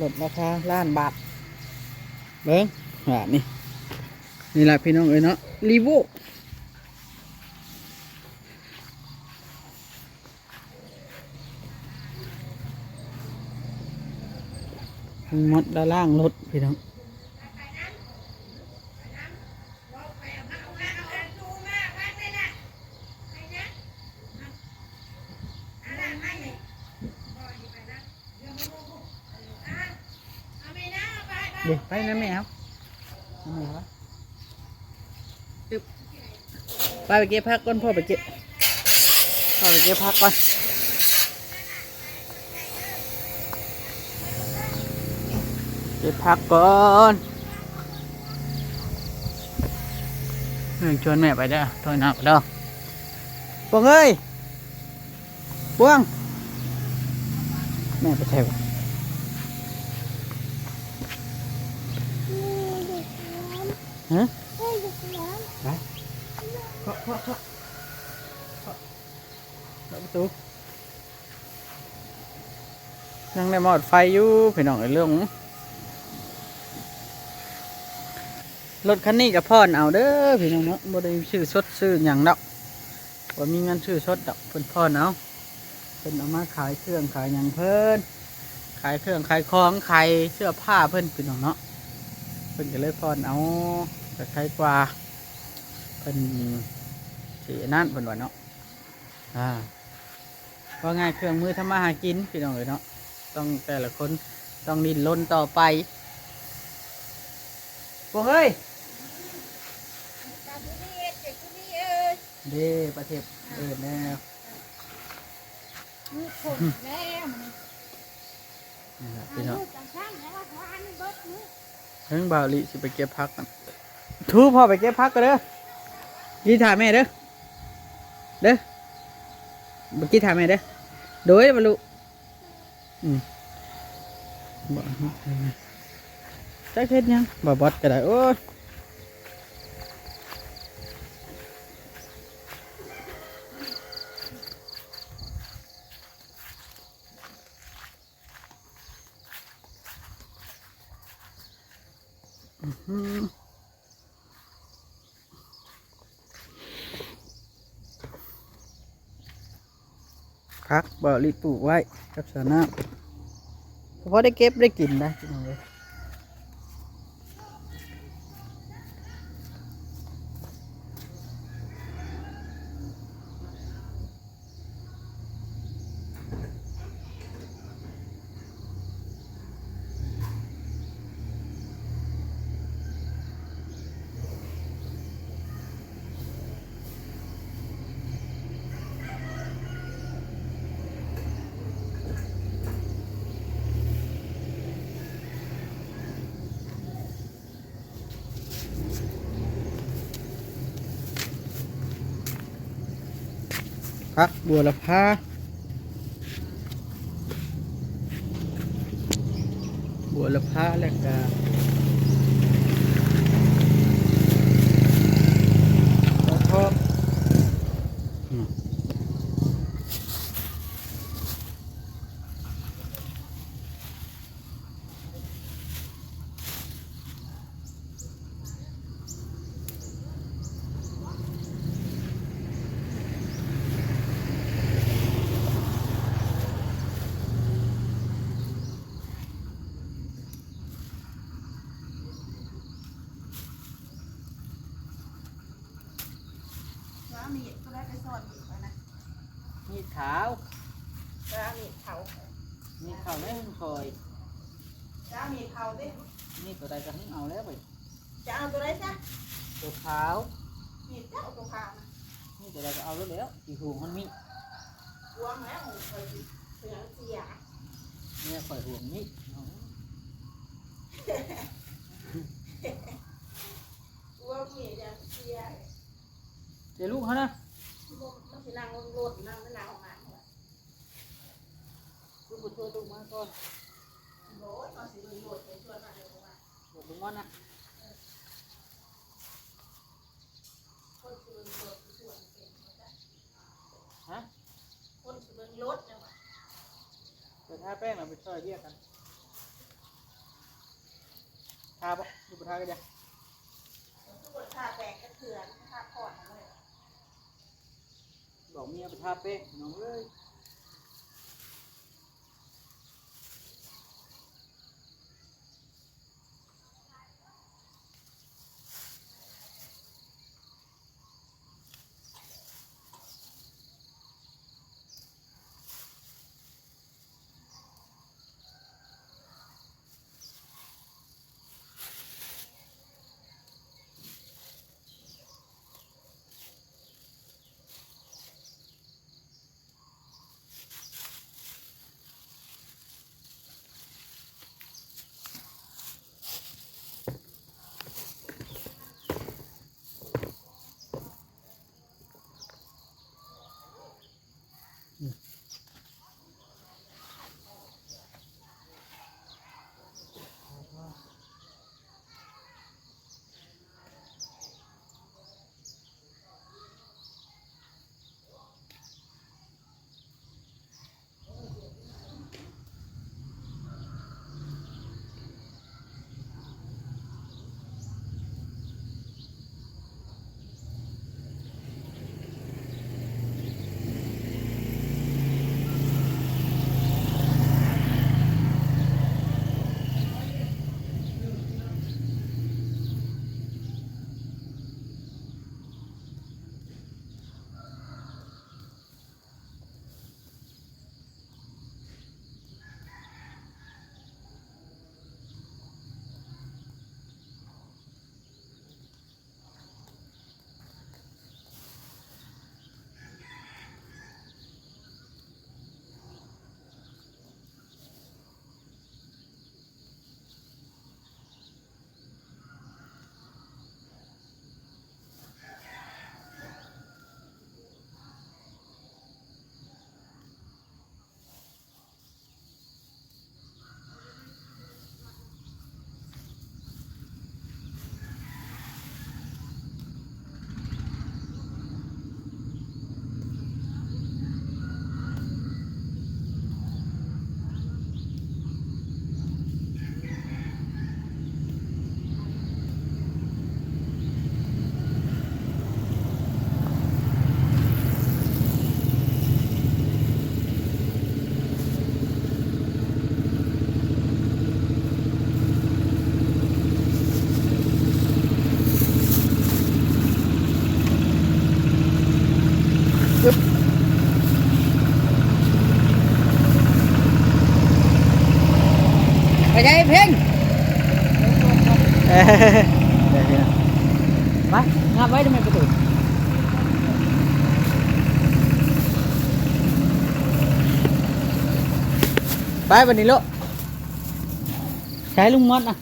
ລົດລາຄາລ້ານບາດ ເບິ່ງ ບາດນີ້ ນີ້ລະພີ່ນ້ອງເອີຍເນາະ Revo ມັນມາລ້າງລົດພີ່ນ້ອງ. ເດ້ ໄປນຳແມ່ເຮົາ ນຳແມ່ເຮົາ ອຶບ ໄປ ໄປເກັບຜັກກ່ອນ ພໍ່ໄປເກັບ ພໍ່ໄປເກັບຜັກກ່ອນ ເກັບຜັກກ່ອນ ເອີ ຊວນແມ່ໄປເດີ ໂທຫາເດີ ປວງເອີຍ ປວງ ແມ່ໄປໃສວະ ຮະ ໄປ ເຄາະ ເຄາະ ເຄາະ ເຄາະ ເຄາະປະຕູ ຍັງໄດ້ມອດໄຟຢູ່ພີ່ນ້ອງເອີຍ ລົງ ລົດຄັນນີ້ກໍຜ່ອນເອົາເດີພີ່ນ້ອງເນາະ ບໍ່ໄດ້ຊື້ສົດຊື້ຫຍັງດອກ ບໍ່ມີເງິນຊື້ສົດດອກ ເພິ່ນຜ່ອນເອົາ ເພິ່ນເອົາມາຂາຍເຄື່ອງຂາຍຫຍັງເພິ່ນ ຂາຍເຄື່ອງຂາຍຂອງ ຂາຍເສື້ອຜ້າເພິ່ນ ພີ່ນ້ອງເນາະ ເພິ່ນກໍເລີຍຜ່ອນເອົາ ກໍໄຄກວ່າ ເພິ່ນຊິອັນນັ້ນ ເພິ່ນວ່າເນາະ. ອ່າ ເວົ້າງ່າຍ ເຄື່ອງມືທຳມາຫາກິນ ພີ່ນ້ອງເອີຍເນາະ ຕ້ອງ ແຕ່ລະຄົນຕ້ອງດີ້ນລົນຕໍ່ໄປ ພວກເອີຍ ປາບູລີເຮັດເດັກຜູ້ນີ້ເອີຍ ເດ້ ປາເທບເອີ້ນແລ້ວ ມື້ຄົນແລ້ວມື້ນີ້ ນີ້ລະພີ່ນ້ອງ ເຖິງບ່າວລີຊິໄປເກັບຜັກ ທູ ພໍ່ໄປເກັບຜັກກ່ອນເດີ ກີຖ້າແມ່ເດີ ເດີ ກີຖ້າແມ່ເດີ ໂດຍ ບາລຸ ອືມ ບໍ່ ຈັກເຮັດຫຍັງ ບໍ່ບອດກໍໄດ້ ໂອ້ຍ. ຜັກບ່າວລີປູກໄວ້ກັບສວນນ້ຳ ພໍໄດ້ເກັບໄດ້ກິນໄດ໋ ພີ່ນ້ອງເອີຍ. ຜັກບົວລະພາ ບົວລະພາ ແລ້ວກະ ຫອມ. ວ່າມີດຕົວໃດໄປສອນມີດຂ້ອຍນະ ມີດຂາວ ວ່າມີດເຂົາ ມີດເຂົາແມ່ນຂ້ອຍ ວ່າມີດເຂົາຕິ ມີດຕົວໃດກໍເອົາແລ້ວເວີຍ ຈະເອົາຕົວໃດຊະ ຕົວຂາວ ມີດເຈົ້າຕົວຂາວນະ ມີດຕົວໃດກໍເອົາໂລດແລ້ວ ຊິຫວງມັນມີດ ຫວງແລ້ວຂ້ອຍຊິເສຍ ເມຍຂ້ອຍຫວງມີດ ພວກນີ້ຢ່າເສຍ ເດ ລູກເຮົານະ ມັນຊິນັ່ງລົງລົດ ນັ່ງໄປໜ້າຫ້ອງນ້ຳ. ໂທລົງມາກ່ອນ ໂທລົງມານະ ຮະ ຄົນຊິເບິ່ງລົດແລ້ວຫວາ ໄປທາແປ້ງແລ້ວໄປຊ່ອຍວຽກກັນ ທາບໍ່ ຫຼືບໍ່ທາກໍຢ່າ ຄືບໍ່ທາແປ້ງຈັກເທື່ອ ທາກ່ອນເລີຍ ບອກເມຍໄປທາແປ້ງ ພີ່ນ້ອງເອີຍ. ໄປໃດເພັງ ໄປ ງັບໄວ້ທຳໄມປະຕູ ໄປບັດນີ້ໂລະ ໃຊ້ລຸງມອດນະ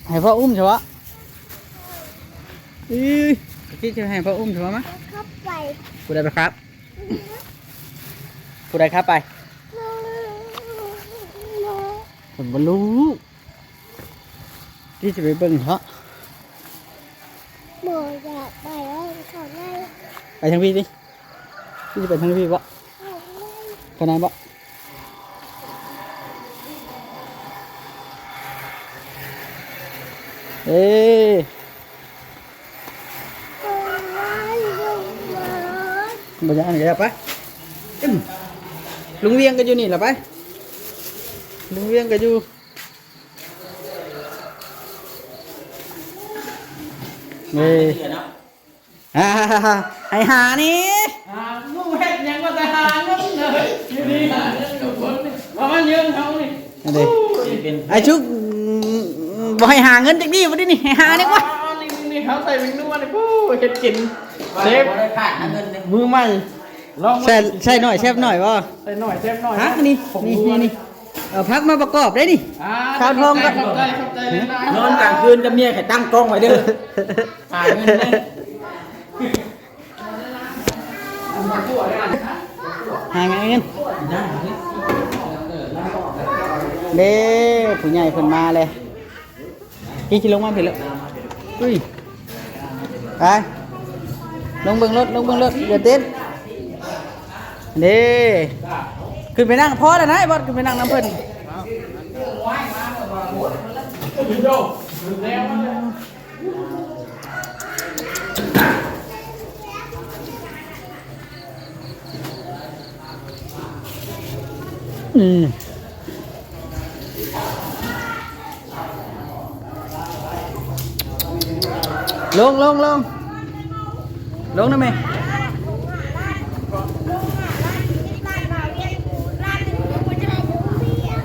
ໃຫ້ພໍ່ອຸ້ມຊະວະ ອີ ທີ່ຈະໃຫ້ພໍ່ອຸ້ມຊະວະ ມາ ໄປຂັບໄປ ຜູ້ໃດໄປຂັບ ຜູ້ໃດຂັບໄປ ບໍ່ຮູ້ ທີ່ຈະໄປເບິ່ງເນາະ ບໍ່ຢາກໄປເອົາເຂົາໄດ້ ໄປທາງພີ້ຕິ ທີ່ຈະໄປທາງພີ້ບໍ່ ເຂົ້າໃນບໍ່ ເອີ ບໍ່ຢາກອັນກໍໄປ ອືມ ລຸງວຽງກໍຢູ່ນີ້ລະໄປ ລຸງວຽງກໍຢູ່ ເອີ ອ່າ ໃຫ້ຫານີ້ ຫາ ມຶງເຮັດຫຍັງວ່າແຕ່ຫາເງິນເລີຍ ຢູ່ນີ້ຫາເງິນກັບຄົນນີ້ ມາ ມາຢືມເຮົານີ້ ອັນນີ້ ໂອ້ຍ ໄອ້ຊຸກ ບໍ່ໃຫ້ຫາເງິນຈັກດີ້ ບັດນີ້ ໃຫ້ຫານີ້ກວ່າ ອ່າ ນີ້ ນີ້ ເຮົາໃສ່ແປ້ງນົວນີ້ ໂອ້ຍ ເຮັດກິນ ເຊຟ ບໍ່ໄດ້ຂາດຫາເງິນເດ້ ມືໃໝ່ ລອງ ໃສ່ ໃສ່ໜ້ອຍແຊບໜ້ອຍບໍ່ ໃສ່ໜ້ອຍແຊບໜ້ອຍ ຜັກນີ້ ນີ້ ນີ້ ນີ້ ເອົາຜັກມາປະກອບໄດ້ນີ້ ອ່າ ຊາວທອງກໍ ຂອບໃຈ ຂອບໃຈຫຼາຍໆ ນອນກາງຄືນກັບເມຍໃຫ້ຕັ້ງກ້ອງໄວ້ເດີ ຫາເງິນເດ້ ຫາເງິນ ເດ້ ຜູ້ໃຫຍ່ເພິ່ນມາແລ້ວ. ກີ້ຊິລົງມາພີ້ແລ້ວ. ອຸ້ຍ ໄປ ລົງເບິ່ງລົດ ລົງເບິ່ງລົດ ຢ່າເຕັ້ນ. ເດ້ ຂຶ້ນໄປນັ່ງ ພໍແລ້ວນາຍບອດ ຂຶ້ນໄປນັ່ງນຳເພິ່ນ. ອືມ ລົງ ລົງ ລົງ ລົງນະແມ່. ເ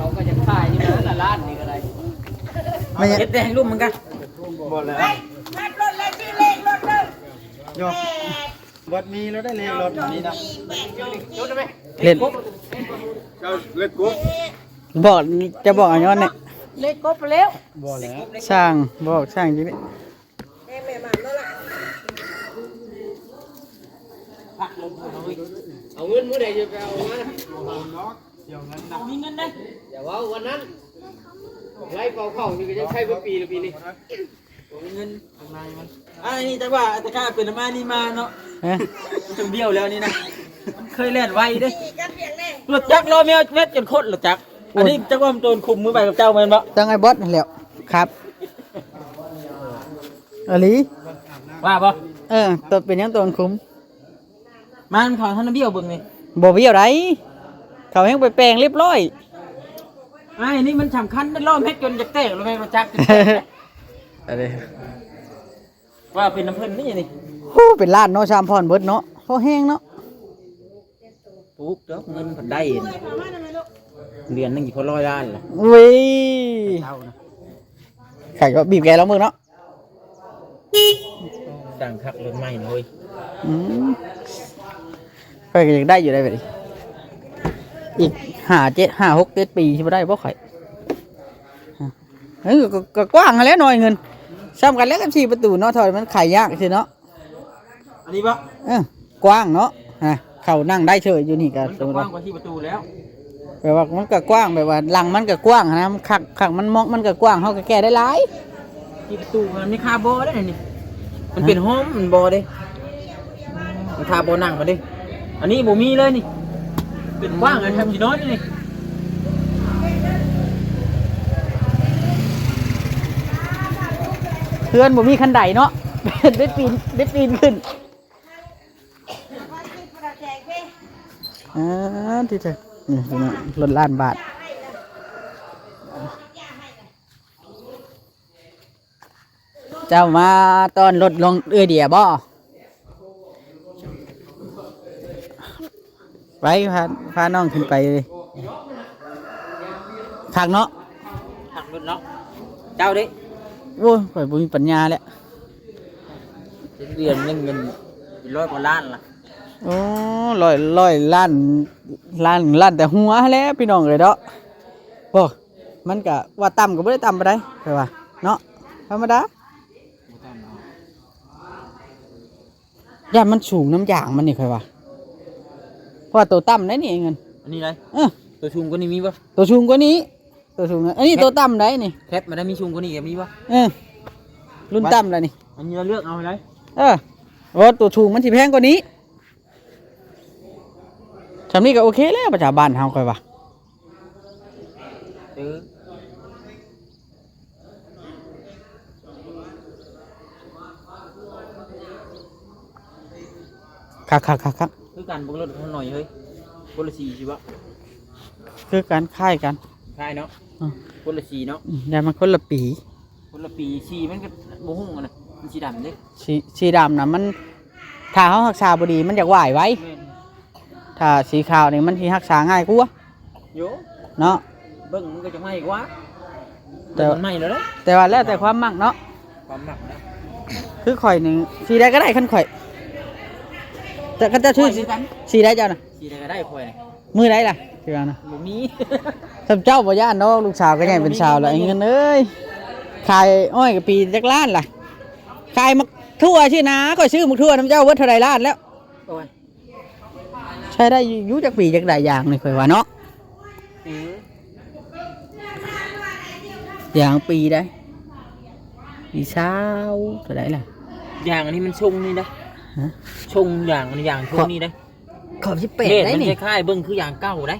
ຂົາກໍຢາກຂາຍຢູ່ນະ ລ້ານນີ້ກໍໄດ້. ແມ່ນຫຍັງ? ເຮັດແດງລຸ່ມມັນກະ ບໍ່ແລ້ວ ເຮັດລົດແລ້ວ ຊື່ເລກລົດເດີ. ໂຍ ບັດມີແລ້ວໄດ້ເລກລົດນີ້ນະ ເຮັດ ເລກກົບ ບອກ ຈະບອກຫຍັງນີ້ ເລກກົບແລ້ວ ບໍ່ແລ້ວ ຊ່າງບອກຊ່າງຢູ່ນີ້. ເອົາເງິນມື້ໃດຈະໄປເອົາມາ ບໍ່ມີເງິນເດ້ ຢ່າເວົ້າວັນນັ້ນ ໄລ່ເປົ່າເຂົ້ານີ້ກໍຍັງໃຊ້ເບິດປີລະປີນີ້. ບໍ່ມີເງິນຂ້າງໃນມັນ ອັນນີ້ຈັກວ່າແຕ່ຂ້າເປັນມານີ້ມາເນາະ ຮະ ຈົນບ້ຽວແລ້ວນີ້ນະ ມັນເຄີຍແລ່ນໄວເດ້ ລົດຈັກລໍ້ແມວແມັດຈົນຄົດລົດຈັກ. ອັນນີ້ຈັກວ່າມັນໂຕນຄຸມມືໄປກັບເຈົ້າແມ່ນບໍ່? ຕັ້ງໄອ້ບອດຫັ້ນແຫຼ້ວ ຄັບ ອີ່ຫຼີ ວ່າບໍ່? ເອີ ຕົດເປັນຫຍັງໂຕນຄຸມ? ມານເຂົາຫັ້ນນະ ບ້ຽວເບິ່ງນີ້ ບໍ່ບ້ຽວໃດ ເຂົາແຮ່ງໄປແປງລຽບຮ້ອຍ. ອ້າຍ ນີ້ມັນສຳຄັນເດ້ ລໍ້ແມັດຈົນຈະແຕກ ລໍ້ແມັດບໍ່ຈັກ ອັນນີ້ ວ່າເປັນນຳເພິ່ນນີ້ນີ້ ໂອ້ ເປັນລ້ານເນາະ ຊາມພອນເບິດເນາະ ພໍແຮງເນາະ. ປູກດອກ ເງິນເພິ່ນໄດ້ ເດືອນໜຶ່ງຊິພໍຮ້ອຍລ້ານລະ ເວີຍ ເຈົ້ານະ ໃຜກໍບີບແກລອງເບິ່ງເນາະ. ດັງຄັກລົດໃໝ່ເນາະເວີຍ. ອືມ ຂ້ອຍກໍຢາກໄດ້ຢູ່ໄດ໋ບັດນີ້ ອີກຫ້າ ເຈັດ ຫ້າ ຫົກ ເຈັດປີຊິບໍ່ໄດ້ບໍ່ຂ້ອຍ? ເອີ ກໍ ກໍກວ້າງຫັ້ນແຫຼະ ໜ້ອຍເງິນ ສ່ຳກັນແຫຼະກັບສີ່ປະຕູເນາະ ເທົ່າມັນຂາຍຍາກຊື່ເນາະ. ອັນນີ້ບໍ່? ເອີ ກວ້າງເນາະ ຮະ ເຂົານັ່ງໄດ້ເສີຍຢູ່ນີ້ກໍ ມັນກໍກວ້າງກວ່າສີ່ປະຕູແລ້ວ ແບບວ່າມັນກໍກວ້າງ ແບບວ່າຫຼັງມັນກໍກວ້າງຫັ້ນນະ ມັນຄັກ ຄັກ ມັນເໝາະ ມັນກໍກວ້າງ ເຮົາກໍແກ້ໄດ້ຫຼາຍ. ສີ່ປະຕູມັນມີຄາບໍ່ເດ້ນີ້ ມັນເປັນ ຮະ ໂຮມ ມັນບໍ່ເດ້ ມັນຄາບໍ່ນັ່ງມັນເດ້. ອັນນີ້ບໍ່ມີເລີຍນີ້ ເປັນກວ້າງເລີຍ ແຖມຊິນອນຢູ່ນີ້. ເຮືອນບໍ່ມີຄັນໄດເນາະ ໄດ້ປີນ ໄດ້ປີນຂຶ້ນ. ອ່າ ທີ່ເຖິງ ນີ້ພີ່ນ້ອງ ລົດລ້ານບາດ. ເຈົ້າມາຕ້ອນລົດນ້ອງເອື້ອຍເດຍບໍ່? ໄປ ພາ ພານ້ອງຂຶ້ນໄປເລີຍ. ຄັກເນາະ ຄັກລົດເນາະ. ເຈົ້າເດ້? ໂອ້ຍ ຂ້ອຍບໍ່ມີປັນຍາແຫຼະ. ເດືອນໜຶ່ງເງິນເປັນຮ້ອຍກວ່າລ້ານລະ. ໂອ້ ຮ້ອຍ ຮ້ອຍລ້ານ ລ້ານ ລ້ານແຕ່ຫົວຫັ້ນແຫຼະ ພີ່ນ້ອງເອີຍເນາະ. ໂອ້ ມັນກະວ່າຕ່ຳກໍບໍ່ໄດ້ຕ່ຳປານໃດ ຂ້ອຍວ່າເນາະ ທຳມະດາ. ບໍ່ຕ່ຳເນາະ ຢ້ານມັນສູງນຳຢາງມັນນີ້ ຂ້ອຍວ່າ ເພາະວ່າໂຕຕ່ຳໄດ໋ນີ້ເງິນ. ອັນນີ້ໄດ໋? ເອີ ໂຕສູງກວ່ານີ້ມີບໍ່? ໂຕສູງກວ່ານີ້ ໂຕສູງນະ ອັນນີ້ ແຄັບ ໂຕຕ່ຳໄດ໋ນີ້. ແຄັບມັນໄດ້ມີສູງກວ່ານີ້ກໍມີບໍ່? ເອີ ລຸ້ນຕ່ຳລະນີ້. ອັນນີ້ເຮົາເລືອກເອົາໄດ໋. ເອີ ວ່າໂຕສູງມັນຊິແພງກວ່ານີ້. ຊ່ຳນີ້ກໍໂອເຄແລ້ວ ປະຈາບ້ານເຮົາ ຂ້ອຍວ່າ. ເອີ ຄັກໆໆໆ. ຄືກັນ ເບິ່ງລົດເຮົາໜ້ອຍເຮີ້ຍ ຄົນລະສີຊິບໍ່? ຄືກັນ ຄ້າຍກັນ ຄ້າຍເນາະ. ອືມ ຄົນລະສີເນາະ. ອືມ ຢ່າມາຄົນລະປີ ຄົນລະປີ. ສີມັນກໍບໍ່ຮູ້ຫັ້ນນະ ມັນສີດຳເດ້. ສີ ສີດຳນະ ມັນ ຖ້າເຮົາຮັກສາບໍ່ດີ ມັນຢາກຫວາຍໄວ. ແມ່ນ. ຖ້າສີຂາວນີ້ມັນຊິຮັກສາງ່າຍກວ່າ ໂຍ ເນາະ. ເບິ່ງມັນກໍຈະໃໝ່ກວ່າ ແຕ່ ມັນໃໝ່ແລ້ວເດ້. ແຕ່ວ່າແລ້ວແຕ່ຄວາມມັກເນາະ ຄວາມມັກນະ. ຄືຂ້ອຍນີ້ ສີໃດກໍໄດ້ຄັນຂ້ອຍ ແຕ່ຄັນເຈົ້າຊື່ ຂ້ອຍຄືກັນ ສີໃດເຈົ້ານະ? ສີໃດກໍໄດ້ຂ້ອຍນະ. ມື້ໃດລະ ຊິວ່ານະ? ບໍ່ມີ. ສ່ຳເຈົ້າບໍ່ຢ້ານດອກ ລູກສາວກໍໃຫຍ່ເປັນສາວແລ້ວ ໄອ້ເງິນເອີຍ. ຂາຍອ້ອຍກໍປີຈັກລ້ານລະ? ຂາຍໝາກຖົ່ວຊີ້ນະ ຂ້ອຍຊື້ໝາກຖົ່ວນຳເຈົ້າເບິດເທົ່າໃດລ້ານແລ້ວ? ໂອ້ຍ ຊ ໄດ້ຢູ່ ຈັກປີຈັກໄດ້ຢາງນີ້ ຂ້ອຍວ່າເນາະ. ເອີ ຢາງປີໃດ? ປີຊາວເທົ່າໃດລະ? ຢາງອັນນີ້ມັນຊົງນີ້ນະ. ຮະ? ຊົງຢາງ ອັນນີ້ຢາງຊົງນີ້ນະ. ຂອບສິບແປດ ເລດ ໄດ໋ ມັນ ນີ້ ຄ້າຍໆ ເບິ່ງຄືຢາງເກົ່າໄດ໋.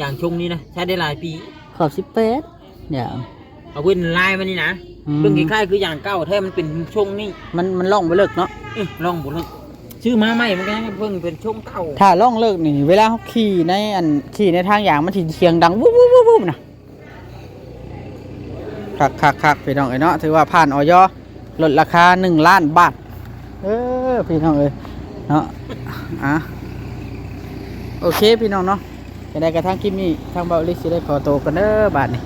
ຢາງຊົງນີ້ນະ ໃຊ້ໄດ້ຫຼາຍປີ. ຂອບສິບແປດ ຢາງ ເອົາເບິ່ງລາຍມັນນີ້ນະ. ອືມ ເບິ່ງຄ້າຍໆ ຄືຢາງເກົ່າ ແທ້ມັນເປັນຊົງນີ້. ມັນ ມັນລ່ອງບໍ່ເລິກເນາະ. ເອີ ລ່ອງບໍ່ເລິກ. ຊື້ມາໃໝ່ມັນກໍຍັງເບິ່ງເປັນຊົງເກົ່າ. ຖ້າລ່ອງເລິກນີ້ ເວລາເຮົາຂີ່ໃນອັນ ຂີ່ໃນທາງຢາງ ມັນຊິສຽງດັງ ວູບໆໆໆນະ. ຄັກໆໆ ພີ່ນ້ອງເອີຍເນາະ ຖືວ່າຜ່ານ ອຢ ລົດລາຄາໜຶ່ງລ້ານບາດ. ເອີ ພີ່ນ້ອງເອີຍເນາະ. ອ່ະ ໂອເຄ ພີ່ນ້ອງເນາະ ຈັ່ງໃດກໍທາງຄລິບນີ້ ທາງເບົາອີລິກຊິໄດ້ຂໍໂຕກ່ອນເດີ. ບາດນີ້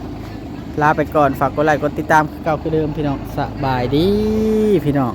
ລາໄປກ່ອນ ຝາກກົດໄລກົດຕິດຕາມຄືເກົ່າຄືເດີມ ພີ່ນ້ອງ. ສະບາຍດີ ພີ່ນ້ອງ.